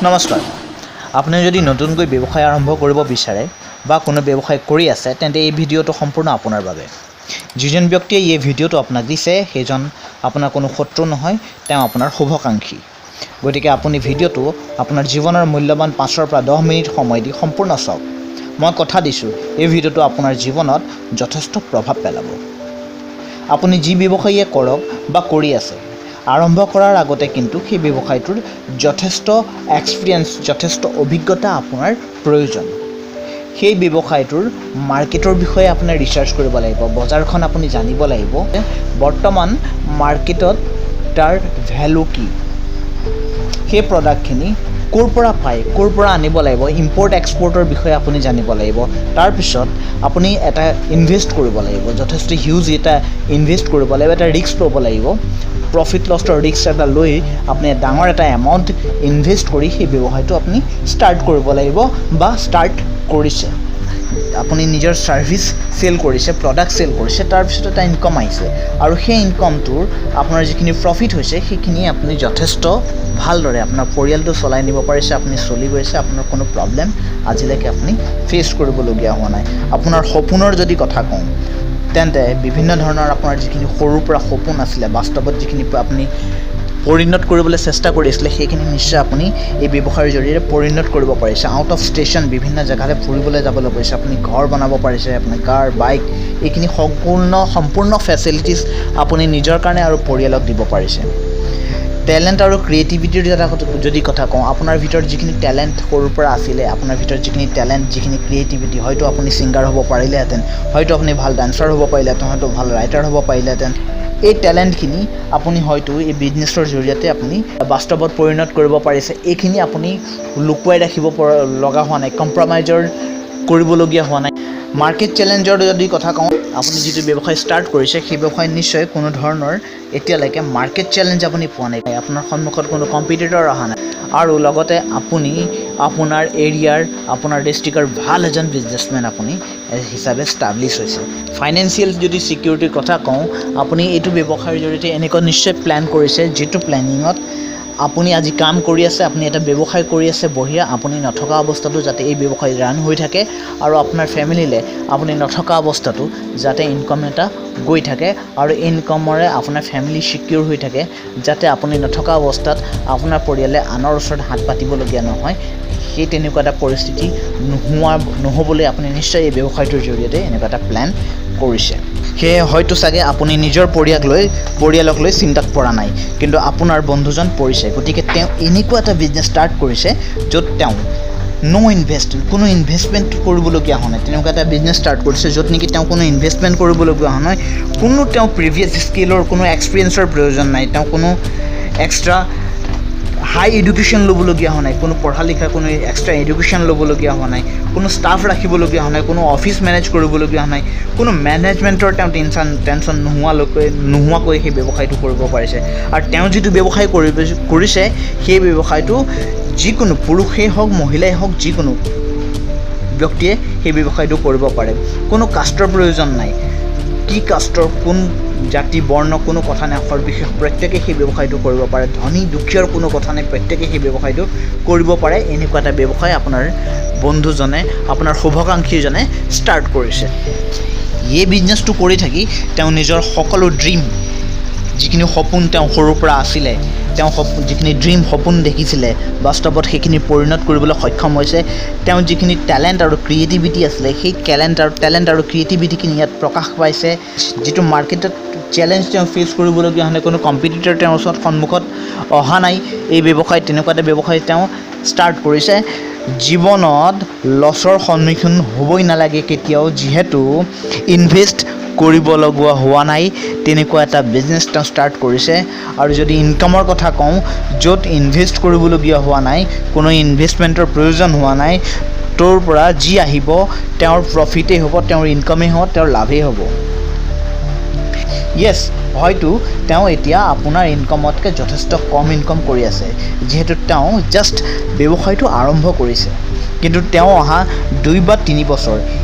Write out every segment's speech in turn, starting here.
নমস্কাৰ। আপুনি যদি নতুনকৈ ব্যৱসায় আৰম্ভ কৰিব বিচাৰে বা কোনো ব্যৱসায় কৰি আছে, তেন্তে এই ভিডিঅ'টো সম্পূৰ্ণ আপোনাৰ বাবে। যিজন ব্যক্তিয়ে এই ভিডিঅ'টো আপোনাক দিছে, সেইজন আপোনাৰ কোনো শত্ৰু নহয়, তেওঁ আপোনাৰ শুভাকাংক্ষী। গতিকে আপুনি ভিডিঅ'টো আপোনাৰ জীৱনৰ মূল্যৱান 5ৰ পৰা 10 মিনিট সময় দি সম্পূৰ্ণ চাওক। মই কথা দিছোঁ, এই ভিডিঅ'টো আপোনাৰ জীৱনত যথেষ্ট প্ৰভাৱ পেলাব। আপুনি যি ব্যৱসায়ে কৰক বা কৰি আছে, আৰম্ভ কৰাৰ আগতে কিন্তু সেই ব্যৱসায়টোৰ যথেষ্ট এক্সপিৰিয়েঞ্চ, যথেষ্ট অভিজ্ঞতা আপোনাৰ প্ৰয়োজন। সেই ব্যৱসায়টোৰ মাৰ্কেটৰ বিষয়ে আপুনি ৰিচাৰ্চ কৰিব লাগিব। বজাৰখন আপুনি জানিব লাগিব, বৰ্তমান মাৰ্কেটত তাৰ ভেলু কি, সেই প্ৰডাক্টখিনি ক'ৰ পৰা পায়, ক'ৰ পৰা আনিব লাগিব, ইম্পৰ্ট এক্সপৰ্টৰ বিষয়ে আপুনি জানিব লাগিব। তাৰপিছত আপুনি এটা ইনভেষ্ট কৰিব লাগিব, যথেষ্ট হিউজ এটা ইনভেষ্ট কৰিব লাগিব, এটা ৰিস্ক ল'ব লাগিব। প্ৰফিট লছৰ ৰিস্ক এটা লৈ আপুনি ডাঙৰ এটা এমাউণ্ট ইনভেষ্ট কৰি সেই ব্যৱসায়টো আপুনি ষ্টাৰ্ট কৰিব লাগিব বা ষ্টাৰ্ট কৰিছে। আপুনি নিজৰ ছাৰ্ভিচ চেল কৰিছে, প্ৰডাক্ট চেল কৰিছে, তাৰপিছত এটা ইনকম আহিছে আৰু সেই ইনকমটোৰ আপোনাৰ যিখিনি প্ৰফিট হৈছে, সেইখিনি আপুনি যথেষ্ট ভালদৰে আপোনাৰ পৰিয়ালটো চলাই নিব পাৰিছে। আপুনি চলি গৈছে, আপোনাৰ কোনো প্ৰব্লেম আজিলৈকে আপুনি ফেচ কৰিবলগীয়া হোৱা নাই। আপোনাৰ সপোনৰ যদি কথা কওঁ, তেন্তে বিভিন্ন ধৰণৰ আপোনাৰ যিখিনি সৰুৰ পৰা সপোন আছিলে, বাস্তৱত যিখিনি আপুনি পৰিণত কৰিবলৈ চেষ্টা কৰিছিলে, সেইখিনি নিশ্চয় আপুনি এই ব্যৱসায়ৰ জৰিয়তে পৰিণত কৰিব পাৰিছে। আউট অফ ষ্টেশ্যন বিভিন্ন জেগালৈ ফুৰিবলৈ যাবলৈ পাৰিছে, আপুনি ঘৰ বনাব পাৰিছে, আপুনি কাৰ, বাইক, এইখিনি সম্পূৰ্ণ ফেচিলিটিছ আপুনি নিজৰ কাৰণে আৰু পৰিয়ালক দিব পাৰিছে। টেলেণ্ট আৰু ক্ৰিয়েটিভিটিৰ যদি কথা কওঁ, আপোনাৰ ভিতৰত যিখিনি টেলেণ্ট সৰুৰ পৰা আছিলে, আপোনাৰ ভিতৰত যিখিনি টেলেণ্ট, যিখিনি ক্ৰিয়েটিভিটি, হয়তো আপুনি ছিংগাৰ হ'ব পাৰিলেহেঁতেন, হয়তো আপুনি ভাল ডান্সাৰ হ'ব পাৰিলেহেঁতেন, হয়তো ভাল ৰাইটাৰ হ'ব পাৰিলেহেঁতেন, এই টেলেণ্টখিনি আপুনি হয়তো এই বিজনেছৰ জৰিয়তে আপুনি বাস্তৱত পৰিণত কৰিব পাৰিছে। এইখিনি আপুনি লুকুৱাই ৰাখিব পৰা লগা হোৱা নাই, কম্প্ৰমাইজৰ কৰিবলগীয়া হোৱা নাই। মাৰ্কেট চেলেঞ্জৰ যদি কথা কওঁ, আপুনি যিটো ব্যৱসায় ষ্টাৰ্ট কৰিছে, সেই ব্যৱসায় নিশ্চয় কোনো ধৰণৰ এতিয়ালৈকে মাৰ্কেট চেলেঞ্জ আপুনি পোৱা নাই। আপোনাৰ সন্মুখত কোনো কম্পিটিটৰ অহা নাই আৰু লগতে আপুনি আপোনাৰ এৰিয়াৰ, আপোনাৰ ডিষ্ট্ৰিক্টৰ ভাল এজন বিজনেছমেন আপুনি হিচাপে ষ্টাব্লিছ হৈছে। ফাইনেন্সিয়েল যদি ছিকিউৰিটিৰ কথা কওঁ, আপুনি এইটো ব্যৱসায়ৰ জৰিয়তে এনেকুৱা নিশ্চয় প্লেন কৰিছে, যিটো প্লেনিঙত আপুনি আজি কাম কৰি আছে, আপুনি এটা ব্যৱসায় কৰি আছে, বঢ়িয়া। আপুনি নথকা অৱস্থাতো যাতে এই ব্যৱসায় ৰান হৈ থাকে আৰু আপোনাৰ ফেমিলিলে আপুনি নথকা অৱস্থাতো যাতে ইনকম এটা গৈ থাকে আৰু ইনকমৰে আপোনাৰ ফেমিলি ছিকিউৰ হৈ থাকে, যাতে আপুনি নথকা অৱস্থাত আপোনাৰ পৰিয়ালে আনৰ ওচৰত হাত পাতিবলগীয়া নহয়, সেই তেনেকুৱা এটা পৰিস্থিতি নহ'বলৈ আপুনি নিশ্চয় এই ব্যৱসায়টোৰ জৰিয়তে এনেকুৱা এটা প্লেন কৰিছে। সেয়ে হয়তো চাগে আপুনি নিজৰ পৰিয়ালক লৈ চিন্তাত পৰা নাই, কিন্তু আপোনাৰ বন্ধুজন পৰিছে। গতিকে তেওঁ এনেকুৱা এটা বিজনেছ ষ্টাৰ্ট কৰিছে, য'ত তেওঁ ন' ইনভেষ্ট, কোনো ইনভেষ্টমেণ্ট কৰিবলগীয়া হোৱা নাই। তেনেকুৱা এটা বিজনেছ ষ্টাৰ্ট কৰিছে, য'ত নেকি তেওঁ কোনো ইনভেষ্টমেণ্ট কৰিবলগীয়া হোৱা নাই, কোনো তেওঁ প্ৰিভিয়াছ স্কিলৰ, কোনো এক্সপিৰিয়েঞ্চৰ প্ৰয়োজন নাই, তেওঁ কোনো এক্সট্ৰা হাই এডুকেশ্যন ল'বলগীয়া হোৱা নাই, কোনো পঢ়া লিখা, কোনো এক্সট্ৰা এডুকেশ্যন ল'বলগীয়া হোৱা নাই, কোনো ষ্টাফ ৰাখিবলগীয়া হোৱা নাই, কোনো অফিচ মেনেজ কৰিবলগীয়া হোৱা নাই, কোনো মেনেজমেণ্টৰ তেওঁ টেনশ্যন নোহোৱাকৈ সেই ব্যৱসায়টো কৰিব পাৰিছে। আৰু তেওঁ যিটো ব্যৱসায় কৰিছে, সেই ব্যৱসায়টো যিকোনো পুৰুষেই হওক, মহিলাই হওক, যিকোনো ব্যক্তিয়ে সেই ব্যৱসায়টো কৰিব পাৰে। কোনো কাষ্টৰ প্ৰয়োজন নাই। কি কাষ্টৰ, কোন জাতি, বৰ্ণ, কোনো কথা নাই। সৰ্বিশেষ প্ৰত্যেকেই সেই ব্যৱসায়টো কৰিব পাৰে। ধনী দুখীয়াৰ কোনো কথা নাই, প্ৰত্যেকেই সেই ব্যৱসায়টো কৰিব পাৰে। এনেকুৱা এটা ব্যৱসায় আপোনাৰ বন্ধুজনে, আপোনাৰ শুভাকাংক্ষীজনে ষ্টাৰ্ট কৰিছে। এই বিজনেছটো কৰি থাকি তেওঁ নিজৰ সকলো ড্ৰিম, যিখিনি সপোন তেওঁ সৰুৰ পৰা আছিলে, তেওঁ সপোন, যিখিনি ড্ৰিম, সপোন দেখিছিলে, বাস্তৱত সেইখিনি পৰিণত কৰিবলৈ সক্ষম হৈছে। তেওঁ যিখিনি টেলেণ্ট আৰু ক্ৰিয়েটিভিটি আছিলে, সেই টেলেণ্ট আৰু ক্ৰিয়েটিভিটিখিনি ইয়াত প্ৰকাশ পাইছে। যিটো মাৰ্কেটত চেলেঞ্জ তেওঁ ফেচ কৰিবলগীয়া হোৱা নাই, কোনো কম্পিটিটৰ তেওঁৰ ওচৰত সন্মুখত অহা নাই। এই ব্যৱসায়, তেনেকুৱা এটা ব্যৱসায় তেওঁ ষ্টাৰ্ট কৰিছে। জীৱনত লছৰ সন্মুখীন হ'বই নালাগে কেতিয়াও, যিহেতু ইনভেষ্ট কৰিব লগা হোৱা নাই। তেনেকুৱা এটা বিজনেছ তেওঁ ষ্টাৰ্ট কৰিছে। আৰু যদি ইনকামৰ কথা কওঁ, য'ত ইনভেষ্ট কৰিবলগীয়া হোৱা নাই, কোনো ইনভেষ্টমেণ্টৰ প্ৰয়োজন হোৱা নাই, তোৰ পৰা যি আহিব তেওঁৰ প্ৰফিটেই হ'ব, তেওঁৰ ইনকামেই হ'ব, তেওঁৰ লাভেই হ'ব। য়েছ, হয়তো তেওঁ এতিয়া আপোনাৰ ইনকামতকৈ যথেষ্ট কম ইনকাম কৰি আছে, যিহেতু তেওঁ জাষ্ট ব্যৱসায়টো আৰম্ভ কৰিছে। কিন্তু তেওঁ অহা 2 বা 3 বছৰ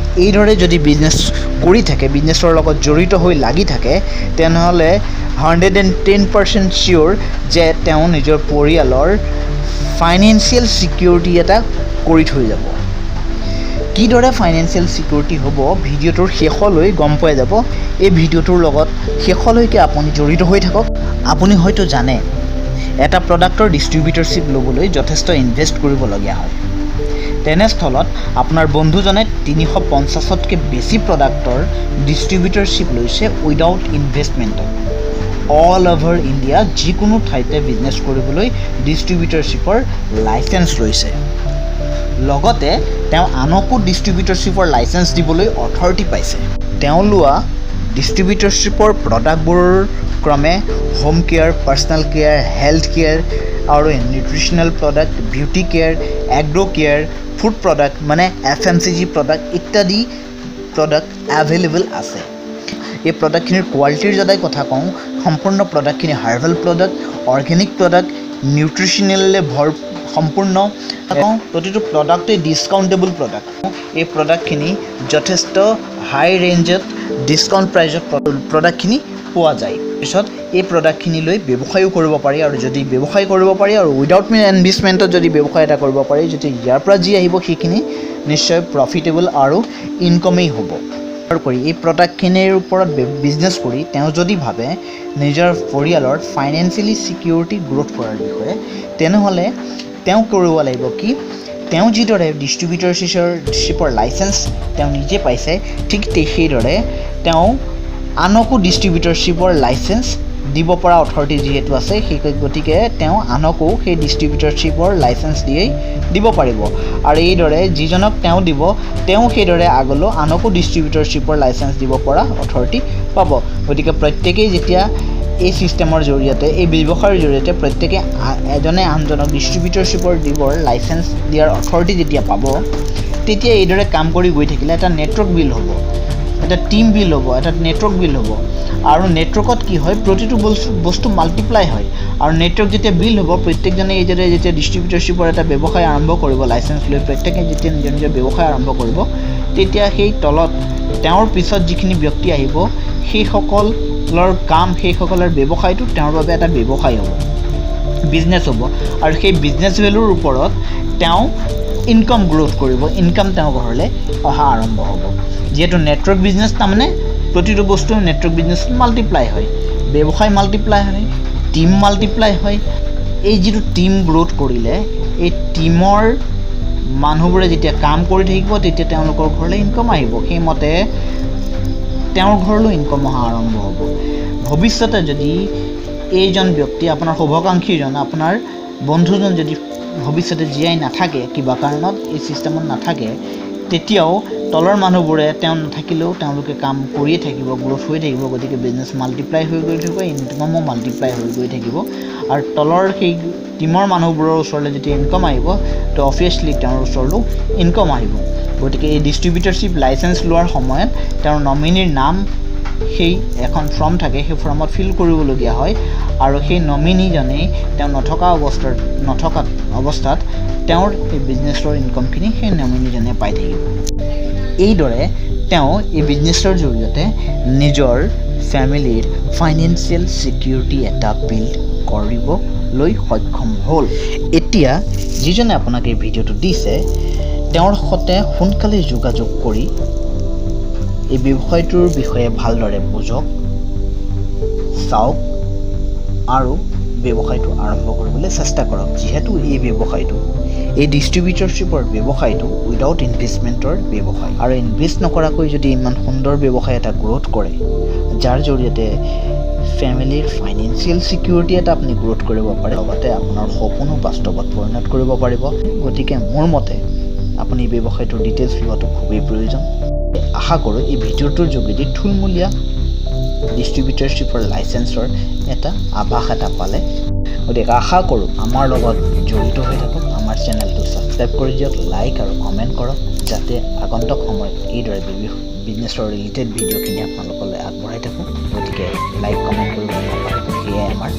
এইদৰে যদি বিজনেছ কৰি থাকে, বিজনেছৰ লগত জড়িত হৈ লাগি থাকে, তেনেহ'লে 110% ছিয়'ৰ যে তেওঁ নিজৰ পৰিয়ালৰ ফাইনেন্সিয়েল ছিকিউৰিটি এটা কৰি থৈ যাব। কিদৰে ফাইনেন্সিয়েল ছিকিউৰিটি হ'ব, ভিডিঅ'টোৰ শেষলৈ গম পাই যাব। এই ভিডিঅ'টোৰ লগত শেষলৈকে আপুনি জড়িত হৈ থাকক। আপুনি হয়তো জানে, এটা প্ৰডাক্টৰ ডিষ্ট্ৰিবিউটৰশ্বিপ ল'বলৈ যথেষ্ট ইনভেষ্ট কৰিবলগীয়া হয়। তেনেস্থলত আপোনাৰ বন্ধুজনে 350তকৈ বেছি প্ৰডাক্টৰ ডিষ্ট্ৰিবিউটৰশ্বিপ লৈছে উইদাউট ইনভেষ্টমেণ্টত। অল অভাৰ ইণ্ডিয়া যিকোনো ঠাইতে বিজনেছ কৰিবলৈ ডিষ্ট্ৰিবিউটৰশ্বিপৰ লাইচেঞ্চ লৈছে। লগতে তেওঁ আনকো ডিষ্ট্ৰিবিউটৰশ্বিপৰ লাইচেঞ্চ দিবলৈ অথৰিটি পাইছে। তেওঁ লোৱা ডিষ্ট্ৰিবিউটৰশ্বিপৰ প্ৰডাক্টবোৰ ক্ৰমে home care, personal care, health care আৰু nutritional product, beauty care, agro care, food product মানে এফএমচিজি প্ৰডাক্ট ইত্যাদি প্ৰডাক্ট এভেইলেবল আছে। এই প্ৰডাক্টখিনিৰ কোৱালিটিৰ যদি কথা কওঁ, সম্পূৰ্ণ প্ৰডাক্টখিনি হাৰ্বেল প্ৰডাক্ট, অৰ্গেনিক প্ৰডাক্ট, নিউট্ৰিচনেলে ভৰ সম্পূৰ্ণ কওঁ। প্ৰতিটো প্ৰডাক্টেই ডিছকাউণ্টেবল প্ৰডাক্ট। এই প্ৰডাক্টখিনি যথেষ্ট হাই ৰেঞ্জত ডিছকাউণ্ট প্ৰাইজত প্ৰডাক্টখিনি পোৱা যায়। পিছত এই প্ৰডাক্টখিনি লৈ ব্যৱসায়ো কৰিব পাৰি আৰু যদি ব্যৱসায় কৰিব পাৰি আৰু উইদাউট ইনভেষ্টমেণ্টত যদি ব্যৱসায় এটা কৰিব পাৰি, যেতিয়া ইয়াৰ পৰা যি আহিব সেইখিনি নিশ্চয় প্ৰফিটেবল আৰু ইনকমেই হ'ব। আৰু কৰি এই প্ৰডাক্টখিনিৰ ওপৰত বিজনেছ কৰি তেওঁ যদি ভাবে নিজৰ পৰিয়ালৰ ফাইনেন্সিয়েলি ছিকিউৰিটি গ্ৰ'থ কৰাৰ বিষয়ে, তেনেহ'লে তেওঁ কৰিব লাগিব কি, তেওঁ যিদৰে ডিষ্ট্ৰিবিউটৰশ্বিপৰ লাইচেঞ্চ তেওঁ নিজে পাইছে, ঠিক সেইদৰে তেওঁ আনকো ডিষ্ট্ৰিবিউটৰশ্বিপৰ লাইচেঞ্চ দিব পৰা অথৰিটি যিহেতু আছে, সেই গতিকে তেওঁ আনকো সেই ডিষ্ট্ৰিবিউটৰশ্বিপৰ লাইচেঞ্চ দিয়েই দিব পাৰিব। আৰু এইদৰে যিজনক তেওঁ দিব, তেওঁ সেইদৰে আগলৈও আনকো ডিষ্ট্ৰিবিউটৰশ্বিপৰ লাইচেঞ্চ দিব পৰা অথৰিটি পাব। গতিকে প্ৰত্যেকেই যেতিয়া এই ছিষ্টেমৰ জৰিয়তে, এই ব্যৱসায়ৰ জৰিয়তে প্ৰত্যেকে এজনে আনজনক ডিষ্ট্ৰিবিউটৰশ্বিপৰ দিবৰ লাইচেঞ্চ দিয়াৰ অথৰিটি যেতিয়া পাব, তেতিয়া এইদৰে কাম কৰি গৈ থাকিলে এটা নেটৱৰ্ক বিল্ড হ'ব, এটা টীম বিল্ড হ'ব, এটা নেটৱৰ্ক বিল্ড হ'ব। আৰু নেটৱৰ্কত কি হয়, প্ৰতিটো বস্তু মাল্টিপ্লাই হয়। আৰু নেটৱৰ্ক যেতিয়া বিল্ড হ'ব, প্ৰত্যেকজনে এইদৰে যেতিয়া ডিষ্ট্ৰিবিউটৰশ্বিপৰ এটা ব্যৱসায় আৰম্ভ কৰিব, লাইচেঞ্চ লৈ প্ৰত্যেকে যেতিয়া নিজৰ নিজৰ ব্যৱসায় আৰম্ভ কৰিব, তেতিয়া সেই তলত তেওঁৰ পিছত যিখিনি ব্যক্তি আহিব, সেইসকলৰ কাম, সেইসকলৰ ব্যৱসায়টো তেওঁৰ বাবে এটা ব্যৱসায় হ'ব, বিজনেছ হ'ব। আৰু সেই বিজনেছ ভেলুৰ ওপৰত তেওঁ ইনকাম গ্ৰ'থ কৰিব, ইনকাম তেওঁৰ ঘৰলৈ অহা আৰম্ভ হ'ব। যিহেতু নেটৱৰ্ক বিজনেছ, তাৰমানে প্ৰতিটো বস্তু নেটৱৰ্ক বিজনেছত মাল্টিপ্লাই হয়, ব্যৱসায় মাল্টিপ্লাই হয়, টীম মাল্টিপ্লাই হয়। এই যিটো টীম গ্ৰ'থ কৰিলে, এই টীমৰ মানুহবোৰে যেতিয়া কাম কৰি থাকিব, তেতিয়া তেওঁলোকৰ ঘৰলৈ ইনকাম আহিব। সেইমতে তেওঁৰ ঘৰলৈও ইনকাম অহা আৰম্ভ হ'ব। ভৱিষ্যতে যদি এইজন ব্যক্তি, আপোনাৰ শুভাকাংক্ষীজন, আপোনাৰ বন্ধুজন যদি ভৱিষ্যতে জীয়াই নাথাকে, কিবা কাৰণত এই ছিষ্টেমত নাথাকে, তেতিয়াও তলৰ মানুহবোৰে তেওঁ নাথাকিলেও তেওঁলোকে কাম কৰিয়ে থাকিব, গ্ৰ'থ হৈ থাকিব। গতিকে বিজনেছ মাল্টিপ্লাই হৈ গৈ থাকিব, ইনকামো মাল্টিপ্লাই হৈ গৈ থাকিব। আৰু তলৰ সেই টীমৰ মানুহবোৰৰ ওচৰলৈ যেতিয়া ইনকাম আহিব, তো অবভিয়াছলি তেওঁৰ ওচৰলৈও ইনকাম আহিব। গতিকে এই ডিষ্ট্ৰিবিউটৰশ্বিপ লাইচেঞ্চ লোৱাৰ সময়ত তেওঁৰ নমিনীৰ নাম সেই এখন ফৰ্ম থাকে, সেই ফৰ্মত ফিল কৰিবলগীয়া হয়। আৰু সেই নমিনীজনেই তেওঁ নথকা অৱস্থাত তেওঁৰ এই বিজনেছৰ ইনকামখিনি সেই নমিনীজনে পাই থাকিব। এইদৰে তেওঁ এই বিজনেছৰ জৰিয়তে নিজৰ ফেমিলিৰ ফাইনেন্সিয়েল ছিকিউৰিটি এটা বিল্ড কৰিবলৈ সক্ষম হ'ল। এতিয়া যিজনে আপোনাক এই ভিডিঅ'টো দিছে, তেওঁৰ সৈতে সোনকালে যোগাযোগ কৰি এই ব্যৱসায়টোৰ বিষয়ে ভালদৰে বুজক, চাওক আৰু ব্যৱসায়টো আৰম্ভ কৰিবলৈ চেষ্টা কৰক। যিহেতু এই ব্যৱসায়টো, এই ডিষ্ট্ৰিবিউটৰশ্বিপৰ ব্যৱসায়টো উইদাউট ইনভেষ্টমেণ্টৰ ব্যৱসায় আৰু ইনভেষ্ট নকৰাকৈ যদি ইমান সুন্দৰ ব্যৱসায় এটা গ্ৰ'থ কৰে, যাৰ জৰিয়তে ফেমিলিৰ ফাইনেন্সিয়েল ছিকিউৰিটি এটা আপুনি গ্ৰ'থ কৰিব পাৰে, লগতে আপোনাৰ সপোনো বাস্তৱত পৰিণত কৰিব পাৰিব। গতিকে মোৰ মতে আপুনি এই ব্যৱসায়টোৰ ডিটেইলছ লোৱাটো খুবেই প্ৰয়োজন। আশা কৰোঁ এই ভিডিঅ'টোৰ যোগেদি থুলমূলীয়া ডিষ্ট্ৰিবিউটৰশ্বিপৰ লাইচেঞ্চৰ এটা আভাস এটা পালে। গতিকে আশা কৰোঁ আমাৰ লগত জড়িত হৈ থাকক, আমাৰ চেনেলটো ছাবস্ক্ৰাইব কৰি দিয়ক, লাইক আৰু কমেণ্ট কৰক, যাতে আগন্তুক সময়ত এইদৰে বিজনেছৰ ৰিলেটেড ভিডিঅ'খিনি আপোনালোকলৈ আগবঢ়াই থাকোঁ। গতিকে লাইক, কমেণ্ট কৰিবলৈ নাপাহৰিব। সেয়াই আমাৰ